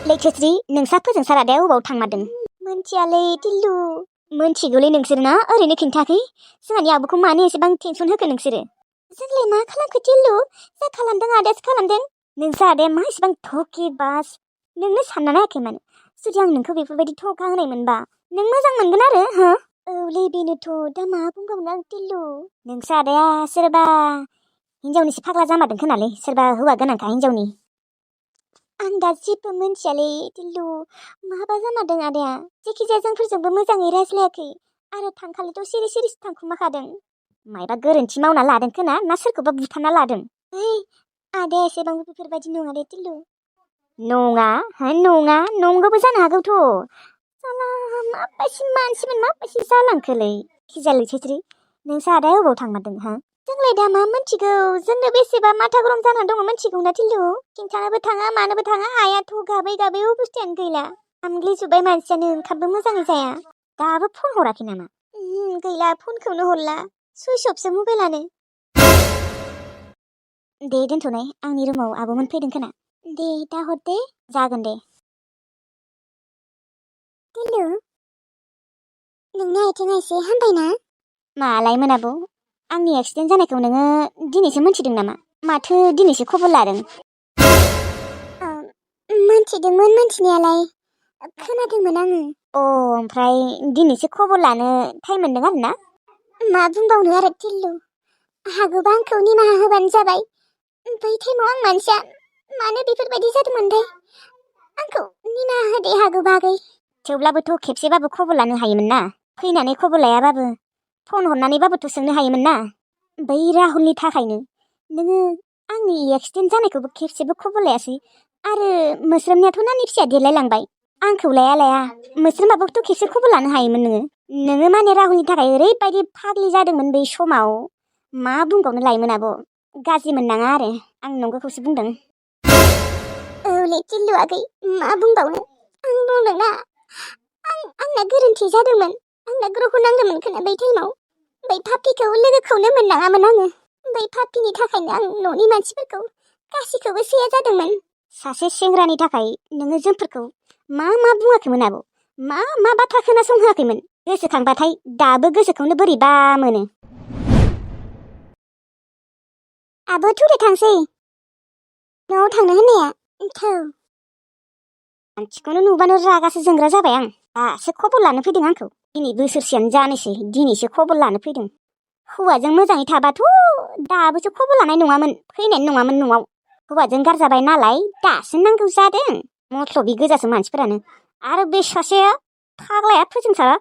लैथोस्रि नोंसाफोरजों सारादाया अबाव थांमारदों? मोनथियालै टिल्लु। मोनथिगौलै नोंसोर ना ओरैनो खिन्थाखै। जोंहानि आब'खौ मानो एसेबां टेनसन होखो नोंसोरो? जोंलाय मा खालामखो टिल्लु? जा खालामदों आदायासो खालामदों। नोंसा आदाया मा एसेबां थके बास? नोंनो सानना नायाखै मानो? जुदि आं नोंखौ बेफोरबायदि थका होनाय मोनबा नों मोजां मोनगोन आरो हो? औलै बेनोथ' दा मा बुंबावनो आं टिल्लु। नोंसा आदाया सोरबा हिन्जावनिसो फाग्ला जामारदों खोनालै सोरबा हौवा गोनांखा हिन्जावनि। आं दा जेबो मोनथियालै टिल्लु माबा जामारदों आदाया जेखिजाया जोंफोरजोंबो मोजाङै रायज्लायाखै आरो थांखालिथ' सिरि सिरिसो थांखुमाखादों। मायबा गोरोन्थि मावना लादों खोना ना सोरखौबा बुथारना लादों? आदाया एसेबांबो बेफोरबायदि नङा दे टिल्लु। नङा नङा नंगौबो जानो हागौथ'। साला माबायदि मानसिमोन माबायदि जालांखोलै खिजालै छेत्रि नोंसा आदाया अबाव थांमारदों हा? जोंलाय दा मा मोनथिगौ जोंनो बेसेबा माथा गरम जानानै दङ मोनथिगौना टिल्लु? खिन्थानोबो थाङा मानोबो थाङा आइयाथ' गाबै गाबै अबस्थायानो गैला। आमग्लिजोब्बाय मानसियानो ओंखामबो मोजाङै जाया। दाबो फन हराखै नामा? गैला फनखौनो हरला सुइस अफसो मबाइलानो। दे दोनथ'नाय आंनि रुमाव आब'मोन फैदों खोना। दे दा हर दे। जागोन दे। टिल्लु नोंनि आथिङा एसे हामबायना? मालायमोन आब' आंनि एक्सिडेन्ट जानायखौ नोङो दिनैसो मोनथिदों नामा? माथो दिनैसो खबर लादों? मोनथिदोंमोन मोनथिनायालाय खोनादोंमोन आङो। ओमफ्राय दिनैसो खबर लानो टाइम मोनदों आरो ना? मा बुंबावनो आरो टिल्लु हागौबा आंखौ निमाहा होबानो जाबाय। बै टाइमाव आं मानसिया मानो बेफोरबायदि जादोंमोनथाय? आंखौ निमाहा होदे हागौबा आगै। थेवब्लाबोथ' खेबसेबाबो खबर लानो हायोमोन ना? फैनानै खबर लायाबाबो फन हरनानैबाबोथ' सोंनो हायोमोन ना? बै राहुलनि थाखायनो नोङो आंनि एक्सिडेन्ट जानायखौबो खेबसेबो खबर लायासै आरो मोस्रोमनियाथ' नानि फिसाया देलायलांबाय। आंखौ लाया मोस्रोमाबोथ' खेबसे खबर लानो हायोमोन नोङो माने राहुलनि थाखाय ओरैबायदि फाग्लि जादोंमोन बै समाव मा बुंबावनो लायोमोन आब' गाज्रि मोननाङा आरो आं नंगौखौसो बुंदों। औलै टिल्लु आगै मा बुंबावनो आं बुंदोंना आंना गोरोन्थि जादोंमोन। आंना ग्रह नांदोंमोन खोना बै टाइमाव। बै पापिखौ लोगोखौनो मोननाङामोन आङो। बै पापिनि थाखायनो आं न'नि मानसिफोरखौ गासैखौबो सेया जादोंमोन। सासे सेंग्रानि थाखाय नोङो जोंफोरखौ मा बुङाखैमोन आब'? मा बाथ्रा खोनासंहोआखैमोन? गोसोखांबाथाय दाबो गोसोखौनो बोरैबा मोनो। आब' थौदे थांसै न'आव थांनो होननाया थौ। मानसिखौनो नुबानो रागासो जोंग्रा जाबाय आं। दासो खबर लानो फैदों आंखौ। दिनै बोसोरसेयानो जानोसै दिनैसो खबर लानो फैदों। हौवाजों मोजाङै थाबाथ' दाबोसो खबर लानाय नङामोन फैनाय नङामोन न'आव। हौवाजों गारजाबाय नालाय दासो नांगौ जादों। मस्लबि गोजासो मानसिफोरानो आरो बे सासेया फाग्लाया फोजोंसारा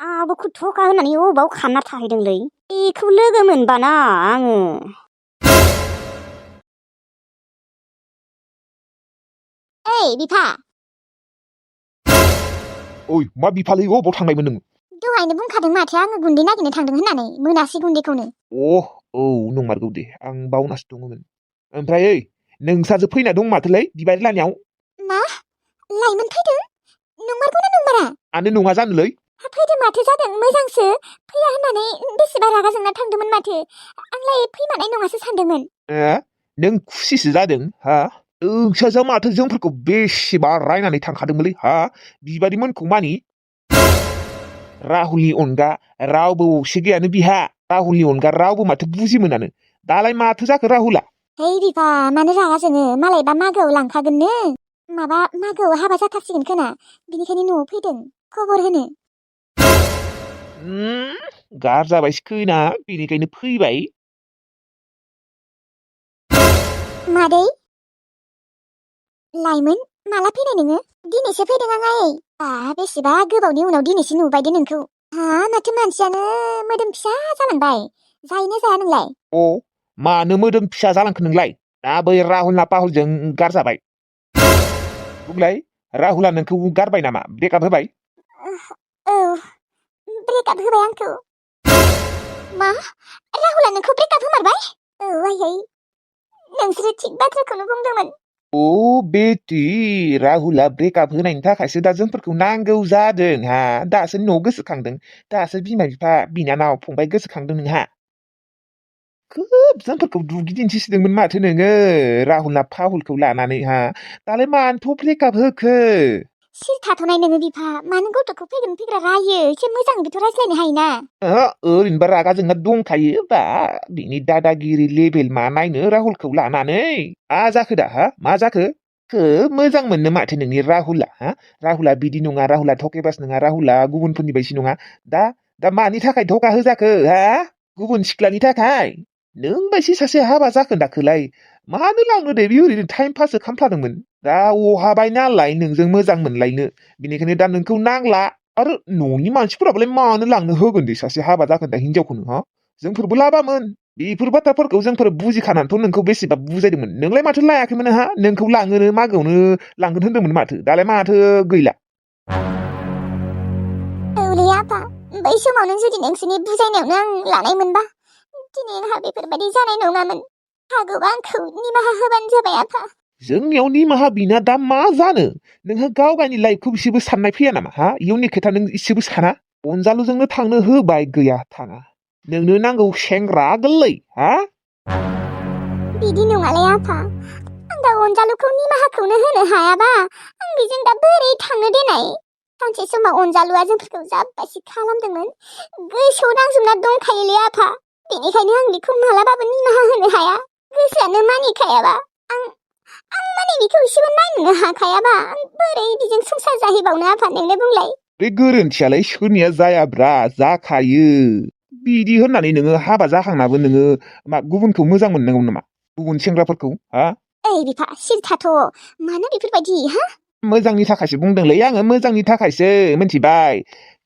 आब'खौ थका होनानै अबाव खारना थाहैदोंलै। बेखौ लोगो मोनबाना आङो। ओइ बिफा। ओइ मा बिफालै अबाव थांनायमोन नों? दहायनो बुंखादों माथो आङो गुन्दै नागिरनो थांदों होननानै मोनासै गुन्दैखौनो। औ नंमारगौ दे आं बावनासो दङमोन। ओमफ्राय ओइ नोंसासो फैना दं माथोलै बिबारि लाहानियाव। मा लाइमोन फैदों? नंमारगौना नंमारा? आनो नङा जानोलै। फैदों माथो जादों मोजांसो फैया होननानै बेसेबा रागा जोंना थांदोंमोन माथो। आंलाय फैमारनाय नङासो सानदोंमोन। नों खुसिसो जादों हा? नोंसाजा माथो जोंफोरखौ बेसेबा रायनानै थांखादोंमोनलै हा बिबारिमोनखौ मानि? राहुलनि अनगा रावबो असे गैयानो बिहा। राहुलनि अनगा रावबो माथो बुजिमोनानो। दालाय माथो जाखो राहुला? है बिफा मानो रागा जोङो मालायबा मागोआव लांखागोननो। माबा मागोआव हाबा जाथारसिगोन खोना बिनिखायनो न'आव फैदों खबर होनो। गारजाबायसो खोना बेनिखायनो फैबाय। मादै लाइमोन माला फैनाय नोङो? दिनैसो फैदों आं आयै। बेसेबा गोबावनि उनाव दिनैसो नुबाय दे नोंखौ। माथो मानसियानो मोदोम फिसा जालांबाय। जायोना जाया नोंलाय? मानो मोदोम फिसा जालांखो नोंलाय? दा बै राहुलना पाहुलजों गारजाबाय। बुंलाय राहुला नोंखौ गारबाय नामा ब्रेकआप होबाय? औ ब्रेकआप होबाय आंखौ। मा राहुला नोंखौ ब्रेकआप होमारबाय? औ आयै नोंसोरो थिग बाथ्राखौनो बुंदोंमोन। बेटि राहुला ब्रेकआप होनायनि थाखायसो दा जोंफोरखौ नांगौ जादों हा दासो न'आव गोसोखांदों दासो बिमा बिफा बिनानाव फंबाय गोसोखांदों नोंहा। खोब जोंफोरखौ दुगि दिन्थिसिदोंमोन माथो नोङो राहुलना पाहुलखौ लानानै हा दालाय मानोथ' ब्रेकआप होखो सिरि थाथ'नाय नोङो बिफा मानो गथ'खौ फैगोन फैग्रा रायो एसे मोजाङैबोथ' रायज्लायनो हायोना ओरैनोबा रागा जोंना दंखायो बा बिनि दादागिरि लेभेल मा नायनो राहुलखौ लानानै मा जाखो दा हा मा जाखो खोब मोजां मोननो माथो नोंनि राहुला हा राहुला बिदि नङा राहुला थकेबास नङा राहुला गुबुनफोरनि बायदि नङा दा दा मानि थाखाय धका होजाखो हा गुबुन सिख्लानि थाखाय नों बायदि सासे हाबा जाखोन्दाखोलाय मानो लांनो दे बियो ओरैनो टाइम पाससो खालामफ्लादोंमोन दा अहाबाय नालाय नोंजों मोजां मोनलायनो बिनिखायनो दा नोंखौ नांला आरो न'नि मानसिफोराबालाय मानो लांनो होगोन दे सासे हाबा जाखोन्दा हिनजावखौनो हा जोंफोरबो लाबामोन बेफोर बाथ्राफोरखौ जोंफोर बुजिखानानैथ' नोंखौ बेसेबा बुजायदोंमोन नोंलाय माथो लायाखैमोन हा नोंखौ लाङोनो मागोआवनो लांगोन होन्दोंमोन माथो दालाय माथो गैला औलै आफा बै समाव नों जुदि नोंसोरनि बुजायनायावनो आं लानाय मोनबा दिनै आंहा बेफोरबायदि जानाय नङामोन हागौबा आंखौ निमाहा होबानो जाबाय आफा जोंनियाव निमाहा बिना दा मा जानो नोंहा गाव गावनि लाइफखौ इसेबो साननाय फैया नामा हा इयुननि खोथा नों इसेबो साना अनजालुजोंनो थांनो होबाय गैया थाङा नोंनो नांगौ सेंग्रा गोरलै हा बिदि नङालै आफा आं दा अनजालुखौ निमाहाखौनो होनो हायाबा आं बेजों दा बोरै थांनो देनाय सानसे समाव अनजालुआ जोंफोरखौ जाब्बायसि खालामदोंमोन गोसोआव नांजोबना दंखायोलै आफा बेनिखायनो आं बेखौ मालाबाबो निमाहा होनो हाया गोसोआनो मानिखायाबा आं माने बेखौ एसेबो नायनो हाखायाबा आं बोरै बिजों संसार जाहैबावनो आफा नोंनो बुंलाय बे गोरोन्थियालाय सोरनिया जायाब्रा जाखायो बिदि होननानै नोङो हाबा जाखांनाबो नोङो मा गुबुनखौ मोजां मोननांगौ नामा गुबुन सेंग्राफोरखौ हा ओइ बिफा सिरि थाथ' मानो बेफोरबायदि हा मोजांनि थाखायसो बुंदोंलै आङो मोजांनि थाखायसो मिथिबाय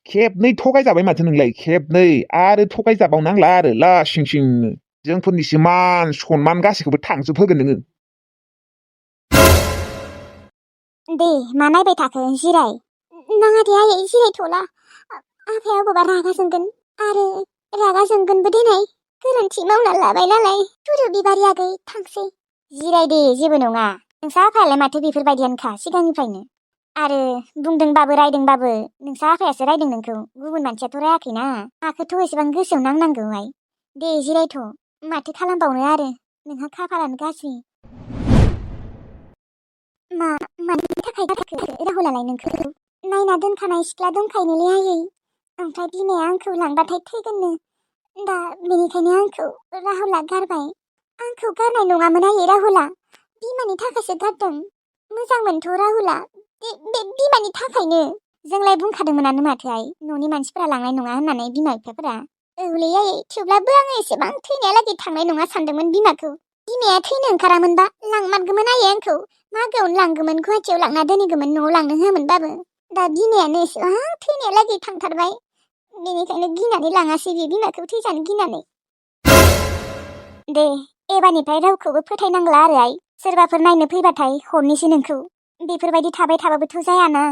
खेबनै थगायजाबाय माथो नोंलाय खेबनै आरो थगायजाबावनांला आरो लासिं सिंनो जोंफोरनिसो मान सनमान गासैखौबो थांजोबहोगोन नोङो दे मा नायबाय थाखो जिराय नाङा दे आयै जिरायथ'ला आफाया अबावबा रागा जोंगोन आरो रागा जोंगोनबो देनाय गोरोन्थि मावना लाबाय नालाय थुरु बिबारि आगै थांसै जिराय दे जेबो नङा नोंसा आफायालाय माथो बेफोरबायदियानोखा सिगांनिफ्रायनो आरो बुंदोंबाबो रायदोंबाबो नोंसा आफायासो रायदों नोंखौ गुबुन मानसियाथ' रायाखैना आखौथ' एसेबां गोसोआव नांनांगौहाय दे जिरायथ' माथो खालामबावनो आरो नोंहा खाफालानो गाज्रि मानि थाखाय गारखो राहुलालाय नोंखौ नायना दोनखानाय सिख्ला दंखायोनोलै आयै ओमफ्राय बिमाया आंखौ लांबाथाय थैगोननो दा बेनिखायनो आंखौ राहुला गारबाय आंखौ गारनाय नङामोन आयै राहुला बिमानि थाखायसो गारदों मोजां मोनथ' राहुला बे बिमानि थाखायनो जोंलाय बुंखादोंमोनानो माथो आइ न'नि मानसिफोरा लांनाय नङा होननानै बिमा बिफाफोरा औलै आयै थेवब्लाबो आङो एसेबां थैनायालागै थांनाय नङा सानदोंमोन बिमाखौ बिमाया थैनो ओंखारामोनबा लांमारगौमोन आयै आंखौ मागोआवनो लांगौमोन गुवाहाटियाव लांना दोनहैगौमोन न'आव लांनो होआमोनबाबो दा बिमायानो एसेबां थैनायालागै थांथारबाय बेनिखायनो गिनानै लाङासै बे बिमाखौ थैजानो गिनानै दे एबारनिफ्राय रावखौबो फोथायनांला आरो आइ सोरबाफोर नायनो फैबाथाय हरनोसै नोंखौ बेफोरबायदि थाबाय थाबाबोथ' जायाना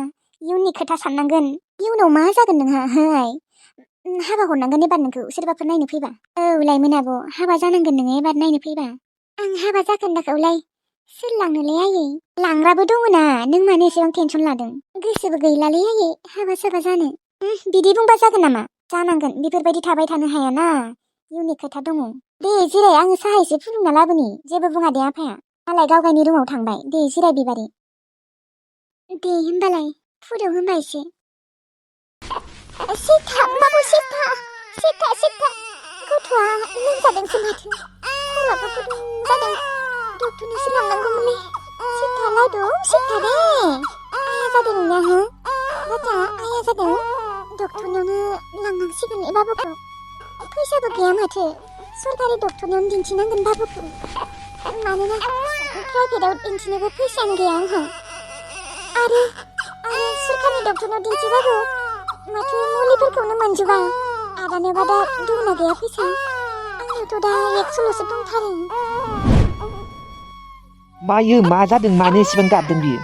इयुननि खोथा साननांगोन इयुनाव मा जागोन नोंहा हो आइ हाबा हरनांगोन एबार नोंखौ सोरबाफोर नायनो फैबा औ लाइमोन आब' हाबा जानांगोन नोङो एबार नायनो फैबा आं हाबा जाखोन्दाखौलाय सोर लांनोलाय आयै लांग्राबो दङना नों मानो एसेबां टेनसन लादों गोसोबो गैलालै आयै हाबा साबा जानो बिदि बुंबा जागोन नामा जानांगोन बेफोरबायदि थाबाय थानो हायाना इयुननि खोथा दङ दे जिराय आङो साहा एसे फुदुंना लाबोनि जेबो बुङा दे आफाया मालाय गाव गावनि रुमाव थांबाय दे जिराय बिबारि दे होमबालाय फुदुं होमबा एसे सिथा बाबु सिथा सिथा सिथा गथ'आ लोमजादोंसो माथो खर'आबो गुदुं जादों डक्टरनिसो लांनांगौमोनलै सिथा लायदुं सिथा दे आया जादों नोंना हो बाथा आया जादों डक्टरनियावनो लांनांसिगोन ए बाबुखौ फैसाबो गैया माथो सरकारि डक्टरनियावनो दिन्थिनांगोन बाबुखौ मानोना प्राइभेटआव दिन्थिनोबो फैसायानो गैया आंहा आरो सरकारि डक्टरनाव दिन्थिबाबो माथो मुलिफोरखौनो मोनजोबा आदानोबा दा दंना गैया फैसा आंनावथ' दा 100ल'सो दंथारो मायो मा जादों मानो एसेबां गाबदों बियो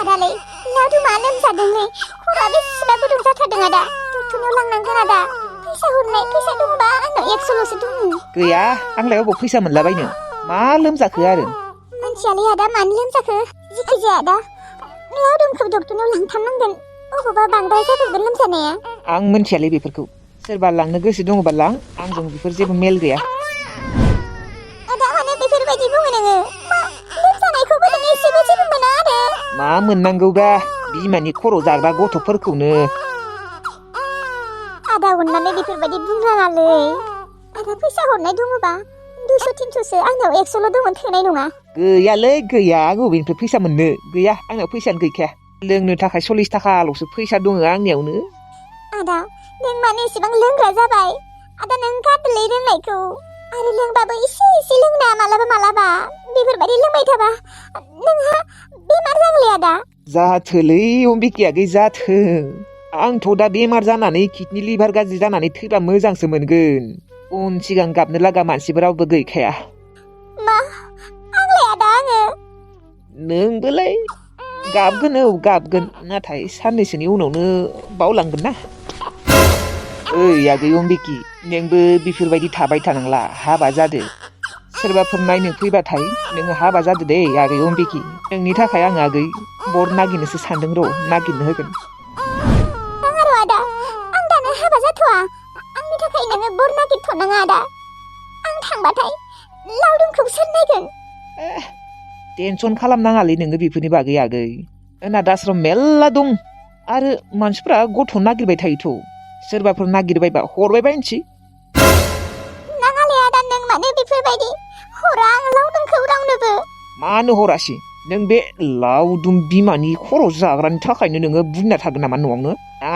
आदालै लावदुमा लोमजादोंलै खर'आ बेसेबा गुदुं जाथारदों आदा डक्टरनाव लांनांगोन आदा फैसा हरनाय फैसा दंबा आंनाव 100ल'सो दङ गैया आंलाय अबाव फैसा मोनलाबायनो मा लोमजाखो आरो मोनथियालै आदा मानो लोमजाखो जिखिजाया आदा लावदुमखौ डक्टरनाव लांथारनांगोन अबावबा बांद्राय जाथारगोन लोमजानाया आं मोनथियालै बेफोरखौ सोरबा लांनो गोसो दङबा लां आंजों बेफोर जेबो मेल गैया मा मोननांगौब्रा बिमानि खर' जाग्रा गथ'फोरखौनो आदा अननानै बेफोरबायदि बुंनाङालै आदा फैसा हरनाय दङबा 200-300सो आंनाव 100ल' दंमोन थोनाय नङा गैयालै गैया बबेनिफ्राय फैसा मोननो गैया आंनाव फैसायानो गैखाया लोंनो थाखाय 40 थाखाल'सो फैसा दङ आंनियावनो आदा नों मानो एसेबां लोंग्रा जाबाय आदा नों गारदोलै लोंनायखौ आरो लोंबाबो एसे लोंना मालाबा बेफोरबायदि लोंबाय थाबा नोंहा बेमार जागोनलै आदा जाथोलै अम्बिकाया गै जाथो आंथ' दा बेमार जानानै किडनि लिभार गाज्रि जानानै थैबा मोजांसो मोनगोन उन सिगां गाबनो लागा मानसिबो रावबो गैखाया मा आंलाय आदा आङो नोंबोलाय गाबगोन गाबगोन नाथाय साननैसोनि उनावनो बावलांगोन ना ओइ आगै अम्बिकी नोंबो बेफोरबायदि थाबाय थानांला हाबा जादो सोरबाफोर नायनो फैबाथाय नोङो हाबा जादो दे आगै अम्बिकी नोंनि थाखाय आं आगै बर नागिरनोसो सानदों र' नागिरनो होगोन नाङा र' आदा आं दानो हाबा जाथ'आ आंनि थाखाय नोङो बर नागिरथ'नाङा आदा आं थांबाथाय लावदुमखौ सोर नायगोन टेनसन खालामनाङालै नोङो बेफोरनि बागै आगै अनाथ आश्रम मेल्ला दं आरो मानसिफ्रा गथ' नागिरबाय थायोथ' सोरबाफोर नागिरबायबा हरबाय बायनोसै नाङालै आदा नों मानो बेफोरबायदि हरा आं लावदुमखौ रावनोबो मानो हरासै नों बे लावदुम बिमानि खर' जाग्रानि थाखायनो नोङो बुंना थागोन नामा न'आवनो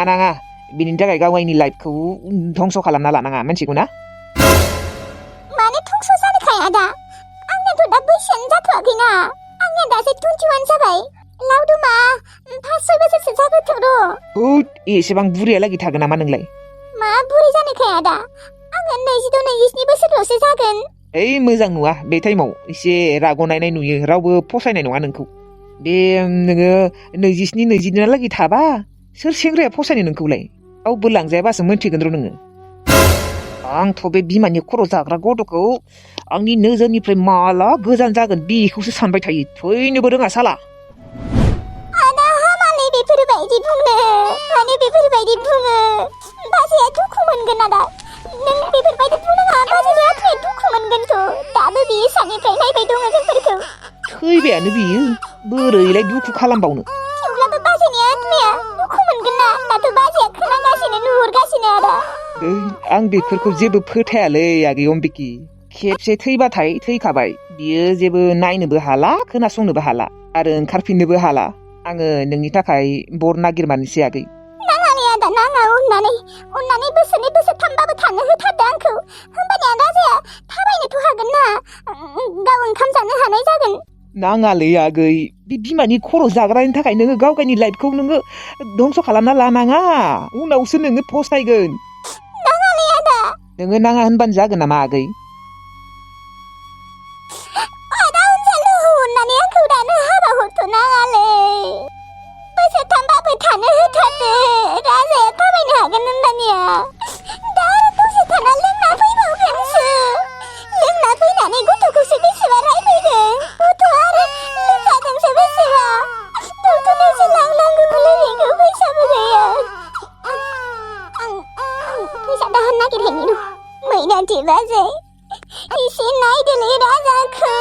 नाङा बिनि थाखाय गावनि लाइफखौ धंस' खालामना लानाङा मिथिगौ ना मानो धंस' जानोखाय आदा आंनाथ' दा बैसोआनो जाथ'आखैना आंनिया दासो 21 जाबाय लावदुमा 5-6 बोसोरसो जागोनथ' र' एसेबां बुरियालागै थागोन नामा नोंलाय मा बुरि जानोखाय आदा आङो 26-27 बोसोरल'सो जागोन ओइ मोजां नुवा बे टाइमाव एसे राग'नायनाय नुयो रावबो फसायनाय नङा नोंखौ बे नोङो 27-28लागै थाबा सोर सेंग्राया फसायनो नोंखौलाय रावबो लांजायाबासो मोनथिगोन र' नोङो आंथ' बे बिमानि खर' जाग्रा गथ'खौ आंनि नोजोरनिफ्राय माला गोजान जागोन बेखौसो सानबाय थायो थैनोबो रोङा साला आदा हामालै बेफोरबायदि बुंनो माने बेफोरबायदि बुङो बाजैया दुखु मोनगोन आदा नों बेफोरबायदि बुंनाङा बाजैनि आत्माया दुखु मोनगोनथ' दाबो बियो साननिफ्राय नायबाय दङ जोंफोरखौ थैबायानो बियो बोरैलाय दुखु खालामबावनो थेवब्लाबो बाजैनि आत्माया दुखु मोनगोन ना दाथ' बाजैया खोनागासिनो नुहुरगासिनो आदा आं बेफोरखौ जेबो फोथायालै आगै अम्बिकी खेबसे थैबाथाय थैखाबाय बियो जेबो नायनोबो हाला खोनासंनोबो हाला आरो ओंखारफिननोबो हाला आङो नोंनि थाखाय बर नागिरमानोसै आगै नाङालै आदा नाङा अननानै बोसोरनै बोसोरथामबाबो थानो होथारदो आंखौ होमबानिया राजाया थाबायनोथ' हागोन ना गाव ओंखाम जानो हानाय जागोन नाङालै आगै बे बिमानि खर' जाग्रानि थाखाय नोङो गावनि लाइफखौ नोङो धंस' खालामना लानाङा उनावसो नोङो फस्थायगोन नाङालै आदा नोङो नाङा होनबानो जागोन नामा आगै आदा अनजालु अननानै आंखौ दानो हाबा हरथ'नाङालै बोसोरथामबाबो थानो होथारदो राजाया थाबायनो हागोन होनबानिया दा आरो दसे थाना लोंना फैबावगोनसो लोंना फैनानै गथ'खौसो बेसेबा रायफैगोन गथ'आ आरो लोमजादोंसो बेसेबा डक्टरनिसो लांनांगौमोनलै बेखौ फैसाबो गैया आं फैसा दाहार नागिरहैनि र' मैनाथि बाजै एसे नायदोलै राजाखौ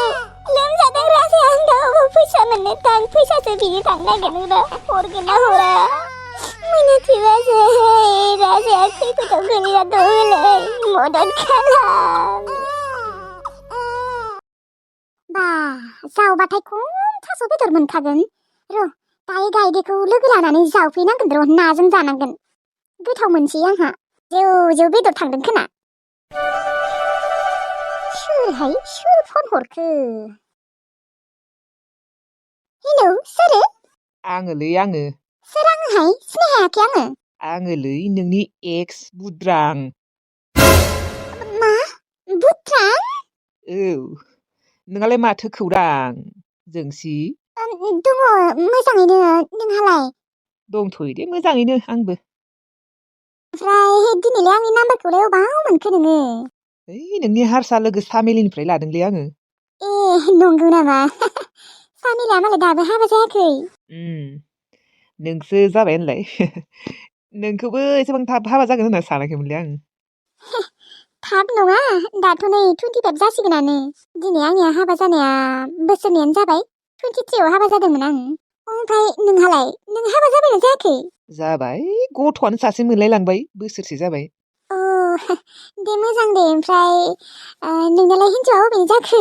लोमजादों राजाया आंनाव फैसा मोननो थां फैसासो बिनो थांनो नागिरदों दा हरगोन ना हरा मैनाथि बाजै राजाया खैफोदाव गोलैना दङलै मदद खालाम बा जावबाथाय खम थास' बेदर मोनखागोन र' दायो गायदेखौ लोगो लानानै जावफैनांगोन र' नाजों जानांगोन गोथाव मोनसै आंहा जेव बेदर थांदों खोना सोर फन हरखो हेलौ सोरो आङोलै सोर आङोहाय सिनायहायाखै आङोलै नोंनि एक्स बुद्रां मा बुद्रां औ नोंहालाय माथो खौरां जोंसि दङ मोजाङैनो नोंहालाय दंथ'यो दे मोजाङैनो आंबो ओमफ्राय दिनैलाय आंनि नाम्बारखौलाय अबाव मोनखो नोङो ओइ नोंनि हारसा लोगो सामेलिनिफ्राय लादोंलै आङो ए नंगौ नामा सामेलिया मालाय दाबो हाबा जायाखै नोंसो जाबाय होनलाय नोंखौबो एसेबां थाब हाबा जागोन होनना सानाखैमोनलै आं थाब नङा दाथ' नै 25 जासिगोनानो दिनै आंनिया हाबा जानाया बोसोरनैयानो जाबाय 23आव हाबा जादोंमोन आं ओमफ्राय नोंहालाय नों हाबा जाबायना जायाखै? जाबाय गथ'आनो सासे मोनलायलांबाय बोसोरसे जाबाय। अ दे मोजां दे ओमफ्राय नोंनालाय हिन्जावा अबेनि जाखो?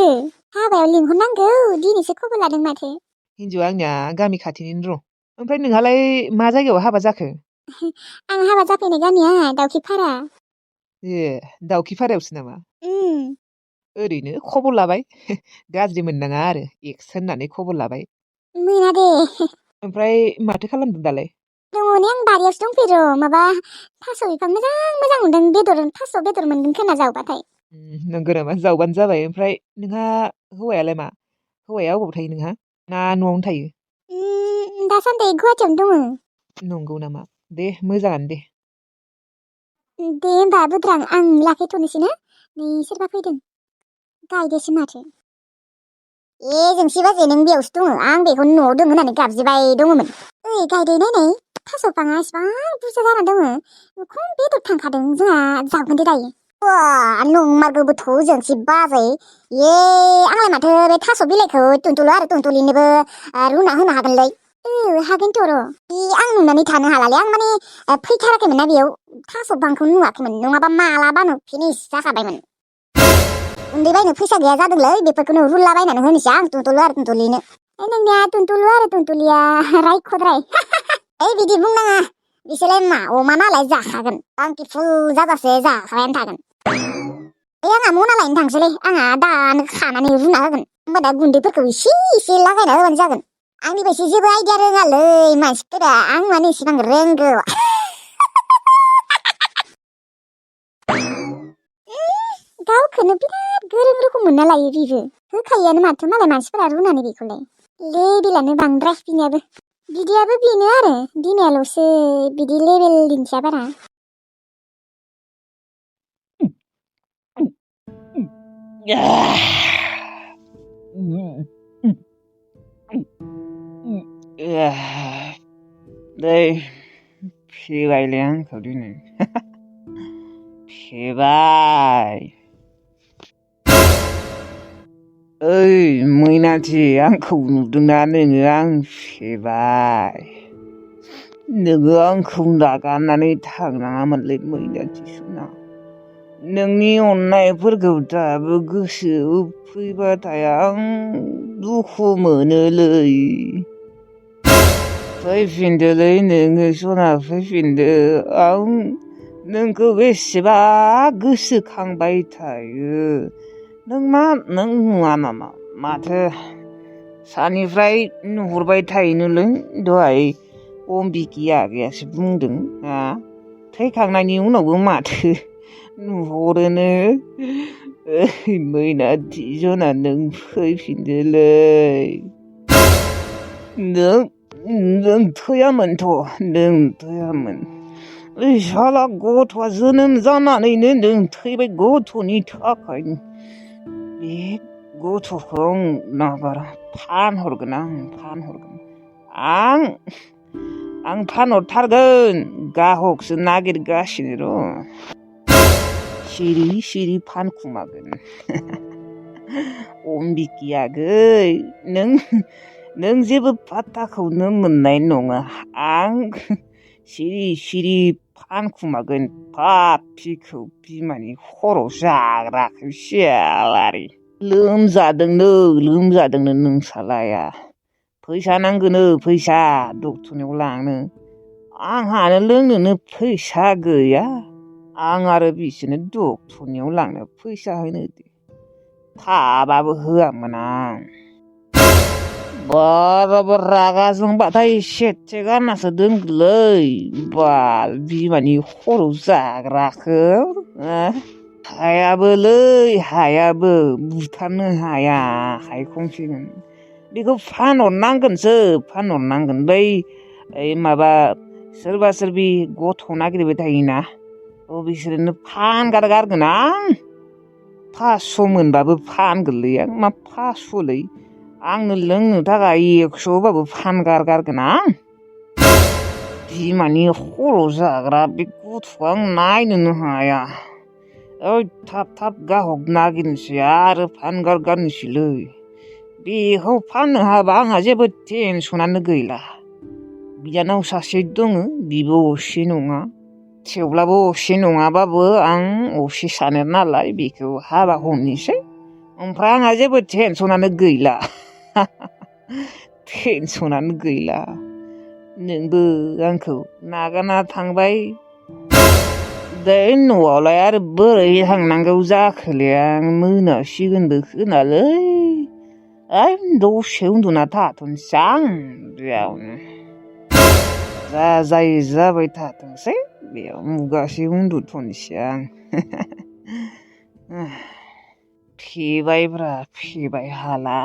हाबायाव लिंहरनांगौ दिनैसो खबर लादों माथो। हिन्जावा आंनिया गामि खाथिनिनो र'। ओमफ्राय नोंहालाय मा जायगायाव हाबा जाखो? आं हाबा जाफैनाय गामिया दाउखिपारा। ए दाउखिपारायावसो नामा? उम ओरैनो खबर लाबाय गाज्रि मोननाङा आरो एक्स होननानै खबर लाबाय। मोना दे। ओमफ्राय माथो खालामदों दालाय? दङ नै आं बारियावसो दंफैयो र' माबा थास' बिफां मोजां मोनदों थास' बेदर मोनगोन खोमा जावबाथाय। नोंगो नामा जावबानो जाबाय। ओमफ्राय नोंहा हौवायालाय मा? हौवाया अबाव थायो नोंहा? ना न'आवनो थायो? दासान्दि गुवाहाटियावनो दङ। नंगौ नामा? दे मोजाङानो दे। दे होमबा बुद्रां आं लाखिथ'नोसै ना? नै सोरबा फैदों। गायदोसो माथो। ए जोंसि बाजै नों बेयावसो दङ आं बेखौनो न'आव दङ होननानै गाबज्रिबाय दङमोन। ओइ गायदो नायनाय थास' बिफाङा इसिबां बुरजा जाना दङ। खम बेदर थांखादों जोंहा जागोन दे दायो। बा नंमारगौबोथ' जोंसि बाजै। ए आंलाय माथो बे थास' बिलाइखौ टुनटुलु आरो टुनटुलिनोबो रुना होनो हागोनलै। हागोनथ' र'। आं नुनानै थानो हालालै आं माने फैथाराखैमोन ना बेयाव थास' बिफांखौ नुवाखैमोन नङाबा मालाबा फिनिस जाखाबायमोन। उन्दै बायनो फैसा गैया जादोंलै बेफोरखौनो रुलाबायनानै होनोसै आं टुनटुलु आरो टुनटुलिनो। नोंनिया टुनटुलु आरो टुनटुलिया रायख'द्राय। ओइ बिदि बुंनाङा बिसोरलाय मा अमा नालाय जाखागोन आंखि फुल जाजासे जाखाबायानो थागोन। आंहा मना लायनो थांसैलै आंहा दानो खानानै रुना होगोन। होमबा दा गुन्दैफोरखौ इसे लागायना होबानो जागोन। आंनिफ्रायसो जेबो आइडिया रोङालै मानसिफोरा आं माने इसिबां रोंगौ। गावखौनो बिराद गोरों रोखोम मोनना लायो बिबो। होखायोआनो माथो मालाय मानसिफोरा रुनानै बेखौलाय। लेबेलानो बांद्राय बिनियाबो। बिदियाबो बेनो आरो बिमायाल'सो बिदि लेबेल दिन्थिया बारा। नै फेबायलै आंखौ दिनै फेबाय। ओइ मैनाथि आंखौ नुदोंना नोङो आं फेबाय। नोङो आंखौ नागारनानै थांनाङामोनलै मैनाथि सना। नोंनि अननायफोरखौ दाबो गोसोआव फैबाथाय आं दुखु मोनोलै। फैफिनदोलै नोङो सना फैफिनदो आं नोंखौ बेसेबा गोसोखांबाय थायो। नों नुवा नामा माथो सानिफ्राय नुहरबाय थायोनोलै दहाय अम्बिकी आगैयासो बुंदों थैखांनायनि उनावबो माथो नुहरोनो। ओइ मैनाथि सना नों फैफिनदोलै। नों थैयामोनथ' नों थैयामोन। ओइ साला गथ'आ जोनोम जानानैनो नों थैबाय गथ'नि थाखायनो। बे गथ'खौ नागारा फानहरगोन आं फानहरथारगोन गाहकसो नागिरगासिनो र'। सिरि फानखुमागोन। अम्बिकी आगै नों जेबो पात्ताखौनो मोननाय नङा। आं सिरि फानखुमागोन पापिखौ बिमानि खर' जाग्राखौ सियालारि। लोमजादोंनो नोंसालाया। फैसा नांगोनो फैसा डक्टरनियाव लांनो। आंहानो लोंनोनो फैसा गैया। आं आरो बिसोरनो डक्टरनियाव लांनो फैसा होनो दे। थाबाबो होआमोन आं। बाराबा रागा जोंबाथाय सेटे गारनासो दोनगोनलै बाल बिमानि खर' जाग्राखौ। हायाबो बुथारनो हाया आखाइ खंसेजों। बेखौ फानहरनांगोन बै माबा सोरबि गथ' नागिरबाय थायोना बिसोरनो फानगारगारगोन आं। 500 मोनबाबो फानगोनलै आं मा 500लै आंनो लोंनो थाखाय 100बाबो फानगारगारगोन आं। बिमानि खर' जाग्रा बे गथ'खौ आं नायनोनो हाया। ओइ थाब गाहक नागिरनोसै आरो फानगारगारनोसैलै बेखौ फाननो हाबा आंहा जेबो टेनसनानो गैला बिनानाव सासे दङ बिबो असे नङा थेवब्लाबो असे नङाबाबो आं असे सानो नालाय बेखौ हाबा हरनोसै ओमफ्राय आंहा जेबो टेनसनानो गैला टेनसनानो गैला नोंबो आंखौ नागारना थांबाय दै न'आवलाय आरो बोरै थांनांगौ जाखोलै आं मोनासिगोनबो खोनालै दसे उन्दुना थाथ'नोसै आं बेयावनो जा जायो जाबाय थाथोंसै बेयाव मुगासे उन्दुथ'नोसै आं फेबायब्रा फेबाय हाला